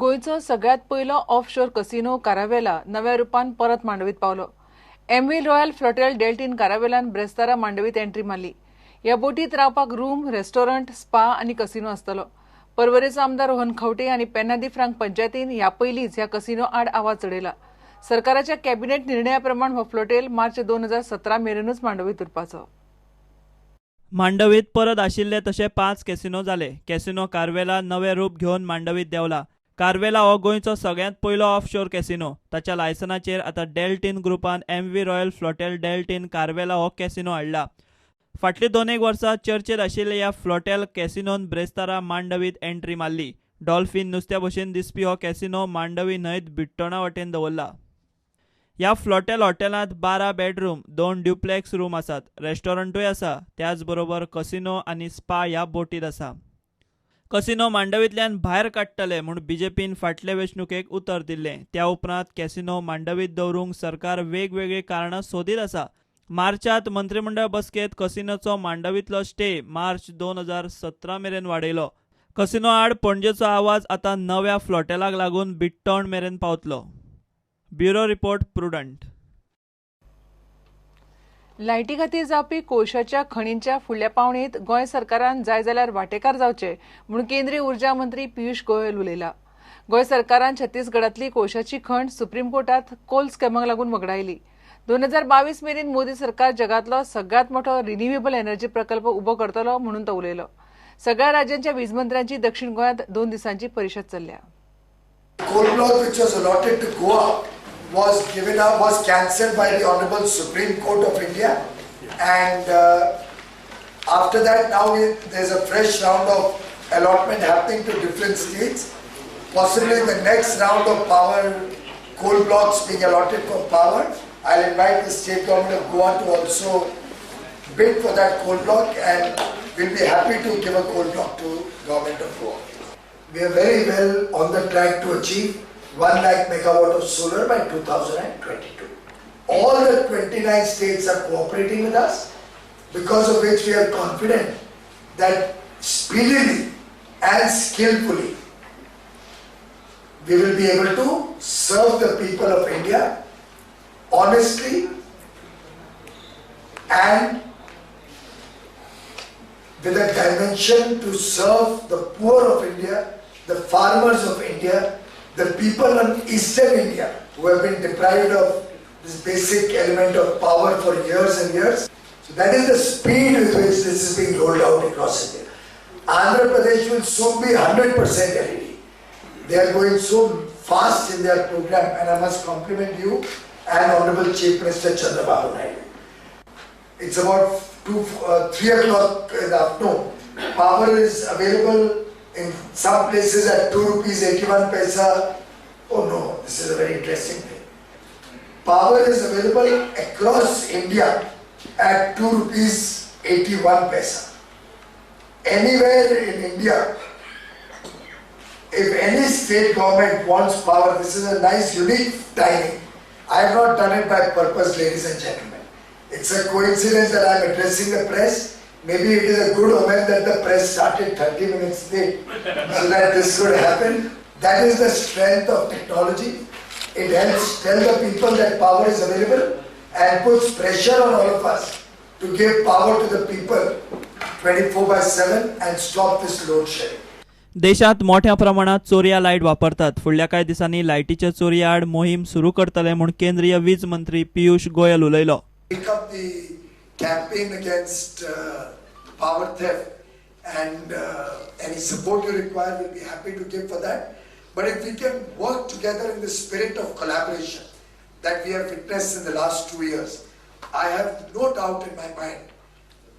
गोंयचो सगळ्यांत पयलो ऑफशोर कसिनो कारावेला नव्या रुपान परत मांडवीत पावलो. एमव्ही रॉयल फ्लोटेल डेल्टीन कारावेलान ब्रेस्तारा मांडवीत एंट्री मारली. ह्या बोटीत रावपाक रूम, रेस्टॉरंट, स्पा आनी कसिनो आसतलो. पर्वरेचो आमदार रोहन खंवटे आनी पेन्ना दी फ्रांक पंचायतीन ह्या पयलींच ह्या कसिनो आड आवाज चडयला. सरकाराच्या कॅबिनेट निर्णया प्रमाण हो फ्लोटेल मार्च 2017 मेरेनूच मांडवीत उरपाचो. मांडवीत परत आशिल्ले तशे 5 कॅसिनो जाले. कॅसिनो कार्वेला नवे रूप घेवन मांडवीत देंवला. कार्वेला हो गोंयचो सगळ्यांत पयलो ऑफशोर कॅसिनो. ताच्या लायसनाचेर आतां डेल्टीन ग्रुपान एमव्ही रॉयल फ्लोटेल डेल्टीन कार्वेला हो कॅसिनो हाडला. फाटलीं 2-1 वर्सां चर्चेत आशिल्ल्या ह्या फ्लोटेल कॅसिनोन ब्रेस्तारा मांडवीत एंट्री मारली. डॉल्फीन नुस्त्या भशेन दिसपी हो कॅसिनो मांडवी न्हंयत बिट्टोणा वटेन दवरला. ह्या फ्लोटेल हॉटेलांत 12 बेडरूम, 2 ड्युप्लेक्स रूम आसात. रेस्टॉरंटूय आसा. त्याच बरोबर कसिनो आनी स्पा ह्या बोटीत आसा. कसिनो मांडवींतल्यान भायर काडटले म्हूण बीजेपीन फाटले वेंचणुकेक उतर दिल्लें. त्या उपरांत कॅसिनो मांडवीत दवरूंक सरकार वेगवेगळीं कारणां सोदीत आसा. मार्चांत मंत्रीमंडळ बसकेंत कसिनोचो मांडवींतलो स्टे मार्च 2017 मेरेन वाडयलो. कसिनो आड पणजेचो आवाज आतां नव्या फ्लोटेलाक लागून बिट्टोण मेरेन पावतलो. Bureau report, Prudent. लायटी खातीर जावपी कोळशाच्या खणींच्या फुडल्या पावणेंत गोंय सरकारान जाय जाल्यार वांटेकार जावचे म्हूण केंद्रीय उर्जा मंत्री पियुष गोयल उलयला. गोंय सरकारान छत्तीसगडांतली कोळशाची खण सुप्रीम कोर्टात कोल स्कॅमाक लागून वगडायली. 2022 मेरेन मोदी सरकार जगांतलो सगळ्यांत मोठो रिन्युएबल एनर्जी प्रकल्प उबो करतलो म्हणून तो उलयलो. सगळ्या राज्यांच्या वीज मंत्र्यांची दक्षिण गोंयांत 2 दिसांची परिशद चल्ल्या. Coal block which was allotted to Goa was given up, was cancelled by the Honorable Supreme Court of India, and after that now there's a fresh round of allotment happening to different states. Possibly the next round of power coal blocks being allotted for power, I'll invite the state government of Goa to also bid for that coal block, and we'll be happy to give a coal block to government of Goa. We are very well on the track to achieve 1 lakh megawatt of solar by 2022. All the 29 states are cooperating with us, because of which we are confident that speedily and skillfully we will be able to serve the people of India honestly and with a dimension to serve the poor of India, the farmers of India, the people in Eastern India who have been deprived of this basic element of power for years and years. So that is the speed with which this is being rolled out across India. Andhra Pradesh will soon be 100% LED. They are going so fast in their program, and I must compliment you and Honorable Chief Minister Chandrababu Naidu. It's about 3 o'clock in the afternoon. Power is available in some places at 2 rupees 81 paisa. Oh no, this is a very interesting thing. Power is available across India at 2 rupees 81 paisa. Anywhere in India, if any state government wants power, this is a nice unique timing. I have not done it by purpose, ladies and gentlemen. It's a coincidence that I am addressing the press. Maybe it is a good omen that the press started 30 minutes late so that this could happen. That is the strength of technology. It helps tell the people that power is available and puts pressure on all of us to give power to the people 24/7 and stop this load shedding. देशात मोठ्या प्रमाणात चोरया light वापरतात. फुडल्या कांय दिसांनी लायटीच्या चोरया आड मोहीम सुरू करतले म्हूण केंद्रीय वीज मंत्री पियुष गोयल उलयलो. Pick up the campaign against power theft, and any support you require, we'll be happy to give for that. But if we can work together in the spirit of collaboration that we have witnessed in the last 2 years, I have no doubt in my mind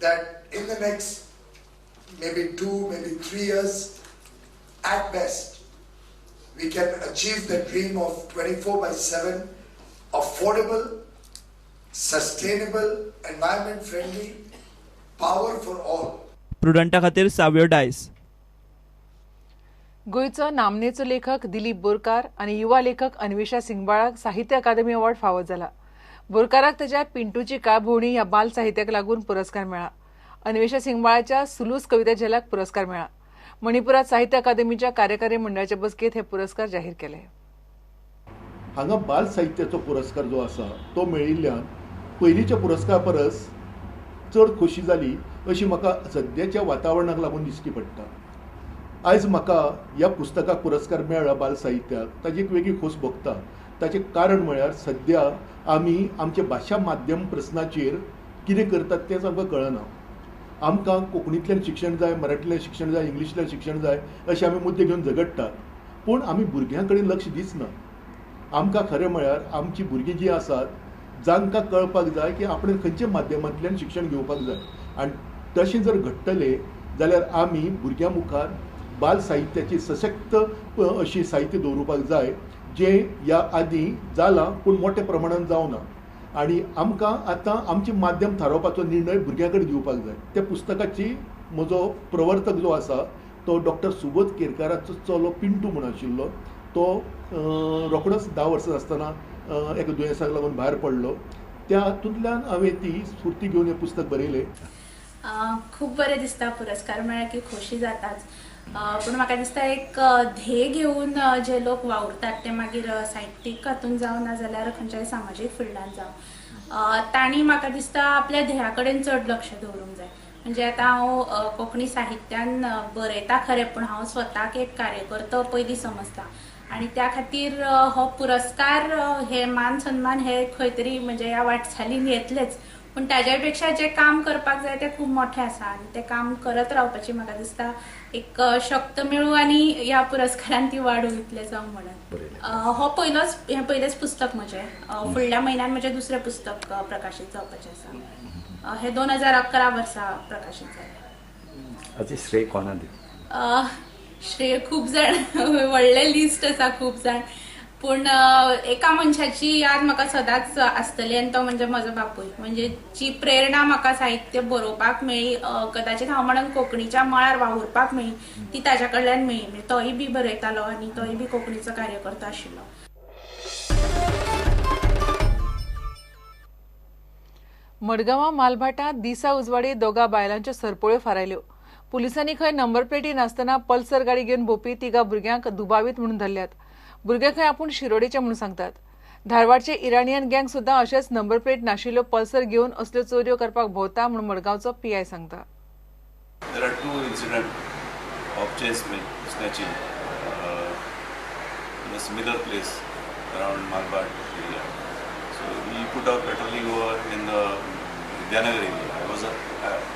that in the next maybe 2, maybe 3 years at best, we can achieve the dream of 24/7 affordable, sustainable, environment friendly power for all. प्रुडंटा खातीर साव्यो डायस. गोंयचो नामनेचो लेखक दिलीप बोरकार आनी युवा लेखक अन्वेषा सिंगबाळाक साहित्य अकादमी award फावो जाला. बोरकाराक ताच्या पिंटूची काळभोवणी ह्या बाल साहित्याक लागून पुरस्कार मेळ्ळा. अन्वेषा सिंगबाळाच्या सुलूस कविता झेल्याक पुरस्कार मेळ्ळा. मणिपुरात साहित्य अकादमीच्या कार्यकारी मंडळाचे बसकेत हे पुरस्कार जाहीर केले. हांगा बाल साहित्याचो पुरस्कार जो आसा तो मेळिल्ल्यान पयलींच्या पुरस्कारा परस चड खोशी जाली अशी म्हाका सद्याच्या वातावरणाक लागून दिश्टी पडटा. आयज म्हाका ह्या पुस्तकाक पुरस्कार मेळ्ळा बाल साहित्याक, ताजी एक वेगळी खोस भोगता. ताचें कारण म्हळ्यार सद्या आमी आमच्या भाशा माध्यम प्रस्नाचेर कितें करतात तेंच आमकां कळना. आमकां कोंकणींतल्यान शिक्षण जाय, मराठींतल्यान शिक्षण जाय, इंग्लिशींतल्यान शिक्षण जाय अशे आमी मुद्दे घेवन झगडटात, पूण आमी भुरग्यां कडेन लक्ष दिसना. आमकां खरें म्हळ्यार आमची भुरगीं जीं आसात जांकां कळपाक जाय की आपणें खंयच्या माध्यमांतल्यान शिक्षण घेवपाक जाय, आनी तशें जर घडटलें जाल्यार आमी भुरग्यां मुखार बाल साहित्याची सशक्त अशी साहित्य दवरुपाक जाय, जें ह्या आदीं जालां पूण मोठ्या प्रमाणान जावना. आनी आमकां आतां आमचें माध्यम थारावपाचो निर्णय भुरग्यां कडेन दिवपाक जाय. त्या पुस्तकाची म्हजो प्रवर्तक जो आसा तो डॉक्टर सुबोध केरकाराचो चलो पिंटू म्हूण आशिल्लो, तो रोखडोच 10 वर्सां आसतना एका दुयेंसाक लागून भायर पडलो. त्या हातूंतल्यान हांवें ती स्फूर्ती घेवन हें पुस्तक बरयलें. खूब बरें दिसता, पुरस्कार मेळ्ळा की खोशी जाताच, पूण म्हाका दिसता एक ध्येय घेवन जे लोक वावुरतात ते मागीर साहित्यीक हातून जावं ना जाल्यार खंयच्याय सामाजीक फिल्डान जावं, तांणी म्हाका दिसता आपल्या ध्येया कडेन चड लक्ष दवरूंक जाय. म्हणजे आतां हांव कोंकणी साहित्यान बरयता खरें, पूण हांव स्वताक एक कार्यकर्तो पयलीं समजता आनी त्या खातीर हो पुरस्कार हे मान सन्मान हे खंय तरी म्हणजे ह्या वाटचालीन येतलेच, पूण ताज्या पेक्षा जें काम करपाक जाय तें खूब मोठें आसा आनी तें काम करत रावपाची म्हाका दिसता एक शक्त मेळूं आनी ह्या पुरस्कारान ती वाडूं इतलेंच हांव म्हणत. हो पयलोच, हें पयलेंच पुस्तक म्हजें. फुडल्या म्हयन्यान म्हजें दुसरें पुस्तक प्रकाशीत जावपाचें आसा. हें 2011 वर्सा प्रकाशीत जालें. हाचें श्रेय कोणा दिता? श्रेय खूब जाण, व्हडलें लिस्ट आसा खूब जाण, पूण एका मनशाची याद म्हाका सदांच आसतली आनी तो म्हणजे म्हजो बापूय. म्हणजे जी प्रेरणा म्हाका साहित्य बरोवपाक मेळ्ळी, कदाचित हांव म्हणून कोंकणीच्या मळार वावुरपाक मेळ्ळी, ती ताज्या कडल्यान मेळ्ळी. म्हणजे तोय बी बरयतालो आनी तोय बी कोंकणीचो कार्यकर्तो आशिल्लो. मडगांवां मालभाटांत दिसा उजवाडी दोगा बायलांच्यो सरपळ्यो फारायल्यो. पुलिसांनी खंय नंबर प्लेटी नासतना पल्सर गाडी घेवन भोंवपी तिगा भुरग्यांक दुबावीत म्हणून धरल्यात. भुरगे खंय आपूण शिरोडेचे म्हणून सांगतात. धारवाडचे इराणियन गँग सुद्दां अशेच नंबर प्लेट नाशिल्ल्यो पल्सर घेवन असल्यो चोरयो करपाक भोंवता म्हणून मडगांवचो पीआय सांगता. There are 2 incidents of chain snatching in a similar place around Malbhat area. So we put our patrolling over in the Vidyanagar area. I was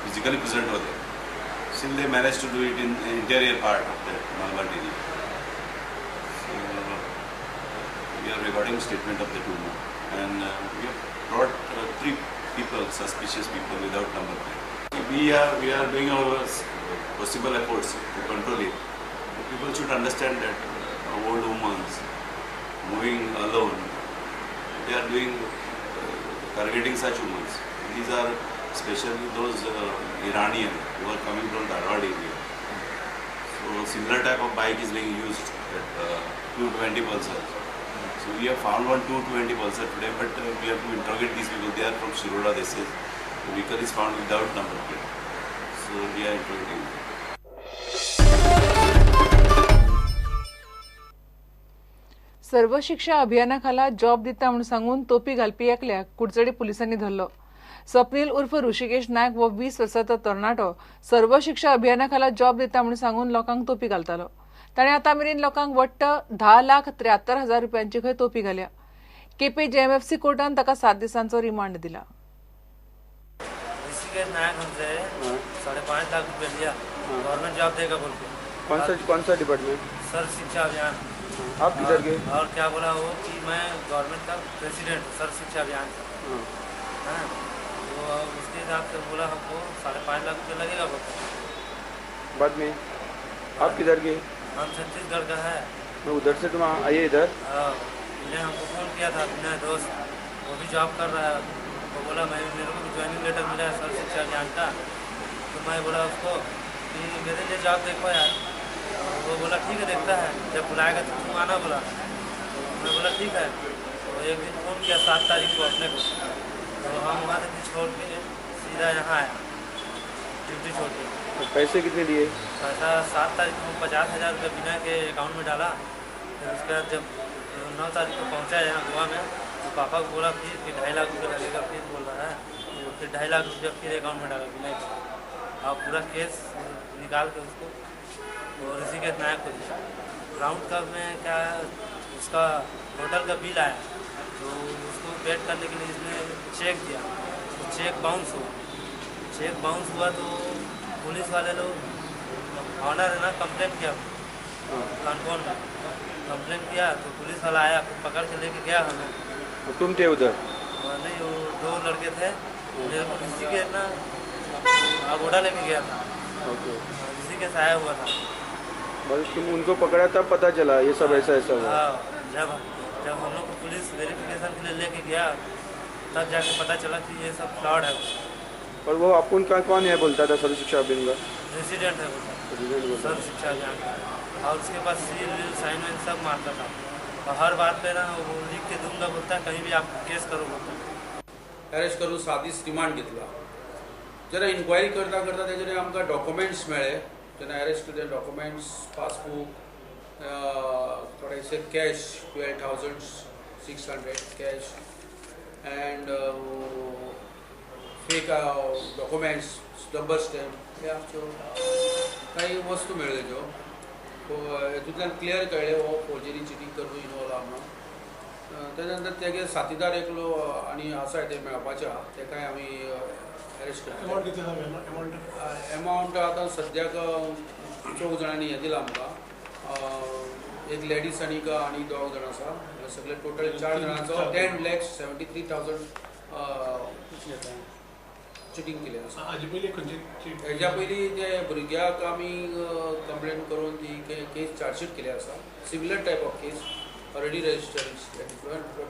physically present over there. Still they managed to do it in the interior part of that Malbhat area. So we are recording statement of the 2 more, and we have brought 3 people, suspicious people without number plate. We are doing our possible efforts to control it. People should understand that old women moving alone, they are doing targeting such women. These are especially those Iranian who are coming from Dharwad area. So similar type of bike is being used at 220 Pulsar. So we have found one 220 Pulsar today, but we have to interrogate these people. They are from Shiroda, they say. The vehicle is found without number plate. So we are interrogating them. सर्व शिक्षा अभियानाखाला job दिता म्हणून सांगून तोपी घालपी एकल्याक कुडचडे पुलिसांनी धरलो. स्वप्नील उर्फ ऋषिकेश नायक हो 20 वर्सांचो तरणाटो सर्व शिक्षा अभियानाखाला जॉब दिता म्हणून सांगून लोकांक तोपी घालतालो. ताणें आतां मेरेन लोकांक वट्ट 10,73,000 रुपयांची खंय तोपी घाल्या. केपे जेएमएफसी कोर्टान ताका 7 दिसांचो रिमांड दिला. ऋषिकेश नायक हमसे 5.5 लाख रुपए लिया, गवर्नमेंट जॉब देगा बोल के. कौन सा डिपार्टमेंट? सर्व शिक्षा अभियान. आप किधर गए? और क्या बोला वो कि मैं गवर्नमेंट का प्रेसिडेंट हूँ सर्व शिक्षा अभियान का. हाँ, तो उसके हिसाब से बोला हमको 5.5 लाख रुपये लगेगा बोल। बाद में आप किधर गए? हम छत्तीसगढ़ का है। मैं उधर से तुम आइए इधर? हाँ, मैंने हमको फ़ोन किया था अपने दोस्त, वो भी जॉब कर रहा है, तो बोला मैं मेरे को भी ज्वाइनिंग लेटर मिला है सर्व शिक्षा अभियान का। तो मैं बोला उसको कि मेरे लिए जॉब देखो यार। वो बोला ठीक है देखता है, जब बुलाएगा तो तुम आना बोला। तो मैं बोला ठीक है। तो एक दिन फ़ोन किया 7 तारीख को अपने को, तो हम वहाँ से छोड़ के सीधा यहाँ आया ड्यूटी छोड़ के। पैसे कितने दिए? पैसा 7 तारीख को 50,000 रुपये बिना के अकाउंट में डाला। फिर उसके बाद जब 9 तारीख को पहुँचा यहाँ गोवा में तो पापा को बोला फिर कि 2.5 लाख रुपये लगेगा, फिर बोल रहा है। तो फिर 2.5 लाख रुपया फिर अकाउंट में डाला बिना के, और पूरा केस निकाल के उसको और ऋषिकेश नायक को दिया। राउंड कप में क्या उसका होटल का बिल आया तो उसको पेड करने के लिए इसने चेक दिया, तो चेक बाउंस हुआ। चेक बाउंस हुआ तो पुलिस वाले लोग ऑनर है ना, कंप्लेंट किया कानपुर में, कंप्लेंट किया तो पुलिस वाला आया, फिर पकड़ के लेके गया हमें। तुम थे उधर? नहीं, वो 2 लड़के थे। मेरे को ऋषिकेश ना अगोड़ा लेके गया था। ओके, ऋषिकेश आया हुआ था। बस तुम उनको पकड़ा तब पता चला ये सब ऐसा ऐसा हुआ? हाँ, जब जब हम लोग को पुलिस वेरिफिकेशन के लिए लेके गया तब जाके पता चला कि ये सब फ्रॉड है। और वो आपको उनका कौन है बोलता था सर्व शिक्षा अभियान का? प्रेसिडेंट है बोलता, सर्व शिक्षा अभियान का। और उसके पास सील वील साइन वाइन सब मारता था, और हर बात पे ना वो लिख के दूंगा बोलता है, कहीं भी आप केस करो बोलता है। अरेस्ट करून 7 दीस रिमांड घेतला। जेन्ना इन्क्वायरी करता करता तेजे आमकां डॉक्युमेंट्स मेळ्ळे, जेन्ना अरेस्ट केले डॉक्युमेंट्स, पासबूक, थोडेशे cash 12,600 cash and fake documents, rubber stamp, हे आमच्यो कांय वस्तू मेळ्ळ्यो ज्यो हेतूंतल्यान क्लियर कळ्ळें हो फोर्जरी चिटींग करून इनवॉल्व आहा म्हणून। तेच्या नंतर तेगे साथीदार एकलो आनी आसा ते मेळपाचे आहा, तेकाय आमी अरेस्ट केला। एमावंट आतां सद्याक 4 जाणांनी हें दिलां आमकां, एक लेडीज आनी आनी 2 जाण आसा, सगळे टोटल 4 जाणांचो 10,73,000 चिटींग केलें आसा। हेज्या पयलीं ते भुरग्याक आमी कंप्लेन करून ती केस चार्जशीट केली आसा। Similar type of case already registered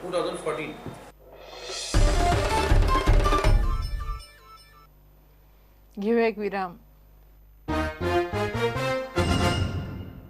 2014। घेऊया एक विराम।